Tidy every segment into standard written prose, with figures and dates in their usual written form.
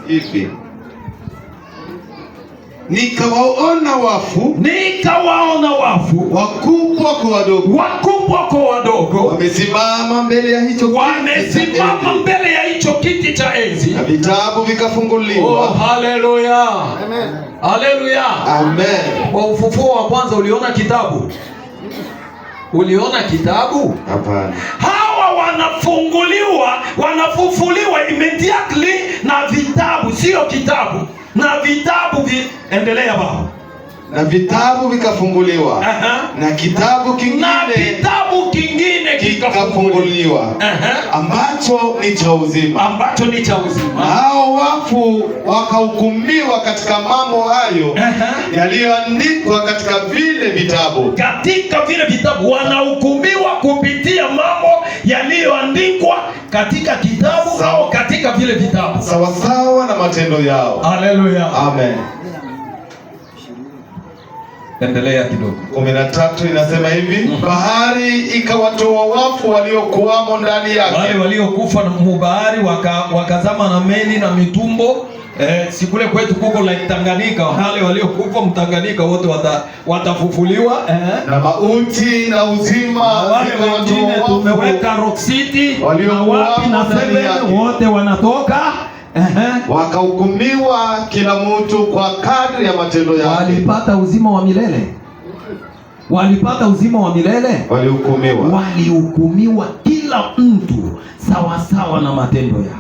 Hivi, nikawaona wafu, Nikawaona wafu, wakubwa kwa wadogo, wakubwa kwa wadogo, wamesimama mbele ya hicho kiti cha wamesimama enzi, mbele ya hicho kiti cha enzi. Na vitabu Oh, vikafunguliwa. haleluya, haleluya! Amen. Kwa ufufuo wa kwanza uliona kitabu? Uliona kitabu? Hapana. Hawa wanafunguliwa, wanafufuliwa immediately na vitabu, sio kitabu, na vitabu endelea, baba. Na vitabu vikafunguliwa, na kitabu Na kingine kitabu kingine kikafunguliwa, kikafunguliwa, ambacho ni cha uzima, ambacho ni cha na uzima. hao wafu wakahukumiwa katika mambo hayo yaliyoandikwa katika vile vitabu, Katika vile vitabu wanahukumiwa kupitia mambo yaliyoandikwa katika kitabu au katika vile vitabu. Sawasawa na matendo yao. Haleluya! Amen. Endelea kidogo. 13 inasema hivi, bahari ikawatoa wafu waliokuwamo ndani Wale yake, waliokufa na mubahari wakazama na meli na mitumbo, si kule kwetu kuko like Tanganyika, wale waliokufa Mtanganyika wote watafufuliwa. Na mauti na uzima Na wale zikawatoa wengine wafu tumeweka Rock City na waliokuwamo wapi na ndani Seven yake. Wote wanatoka. Wakahukumiwa kila mtu kwa kadri ya matendo yake. Walipata uzima wa milele, walipata uzima wa milele. Walihukumiwa. Walihukumiwa kila mtu sawasawa na matendo yake.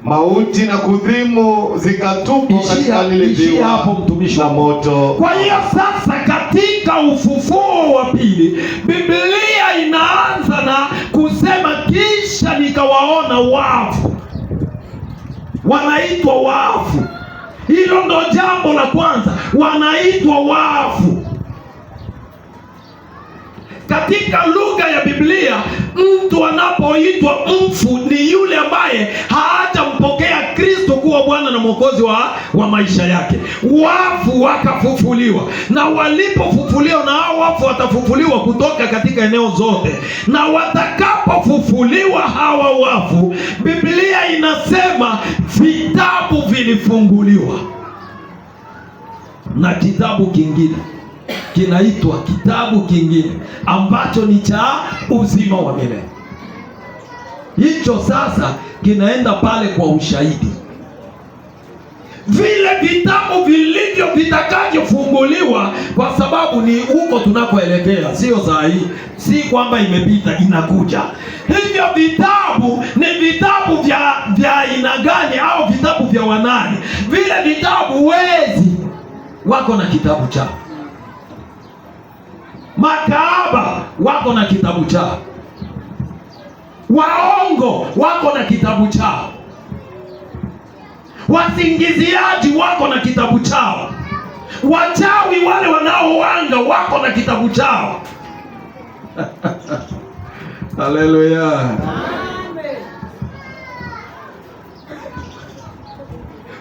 Mauti na kuzimu zikatupwa katika lile Ishia ziwa hapo, mtumishi la wa Mungu. moto. Kwa hiyo sasa, katika ufufuo wa pili, Biblia inaanza na kusema, kisha nikawaona wafu, wanaitwa wafu. Hilo ndo jambo la kwanza, wanaitwa wafu. Katika lugha ya Biblia, mtu anapoitwa mfu ni yule ambaye hajampokea Kristo kuwa Bwana na Mwokozi wa maisha yake. Wafu wakafufuliwa, na walipofufuliwa, na hao wafu watafufuliwa kutoka katika eneo zote, na watakapofufuliwa hawa wafu, Biblia inasema vitabu vilifunguliwa, na kitabu kingine kinaitwa kitabu kingine ambacho ni cha uzima wa milele. Hicho sasa kinaenda pale kwa ushahidi. Vile vitabu vilivyo vitakavyofunguliwa, kwa sababu ni huko tunakoelekea, sio saa hii, si kwamba imepita, inakuja. Hivyo vitabu ni vitabu vya aina gani, au vitabu vya wanani? Vile vitabu, wezi wako na kitabu chao, makahaba wako na kitabu chao, waongo wako na kitabu chao, wasingiziaji wako na kitabu chao, wachawi wale wanaowanga wako na kitabu chao. Haleluya!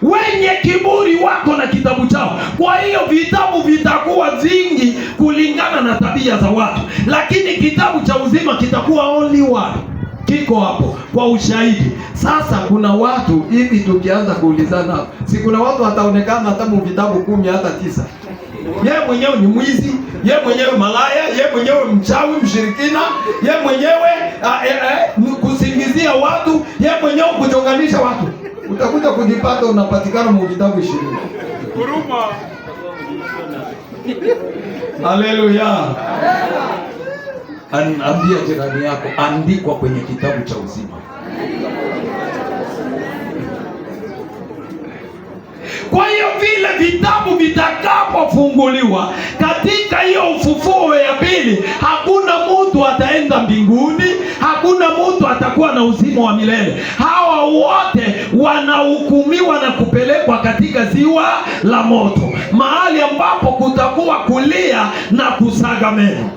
Wenye kiburi wako na kitabu chao. Kwa hiyo vitabu vitakuwa vingi kulingana na tabia za watu, lakini kitabu cha uzima kitakuwa only one, kiko hapo kwa ushahidi. Sasa kuna watu hivi, tukianza kuulizana, si kuna watu wataonekana hata mu vitabu 10 hata tisa. Ye mwenyewe ni mwizi, ye mwenyewe malaya, ye mwenyewe mchawi, mshirikina, ye mwenyewe kusingizia watu, ye mwenyewe kuchonganisha watu. Utakuja kujipata unapatikana mu vitabu 20. Haleluya! Ambia jirani yako, andikwa kwenye kitabu cha uzima. Kwa hiyo vile vitabu vitakapofunguliwa katika hiyo ufufuo ya pili, hakuna mtu ataenda mbinguni, hakuna mtu atakuwa na uzima wa milele. Hawa wote wanahukumiwa na kupelekwa katika ziwa la moto, mahali ambapo kutakuwa kulia na kusaga meno.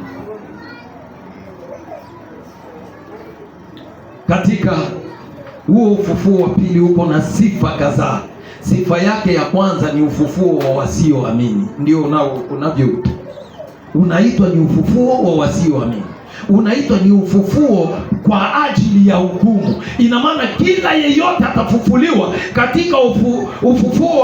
Katika huo ufufuo wa pili uko na sifa kadhaa. Sifa yake ya kwanza ni ufufuo wa wasioamini, ndio unavyoitwa, unaitwa ni ufufuo wa wasioamini. unaitwa ni ufufuo kwa ajili ya hukumu. Ina maana kila yeyote atafufuliwa katika ufufuo.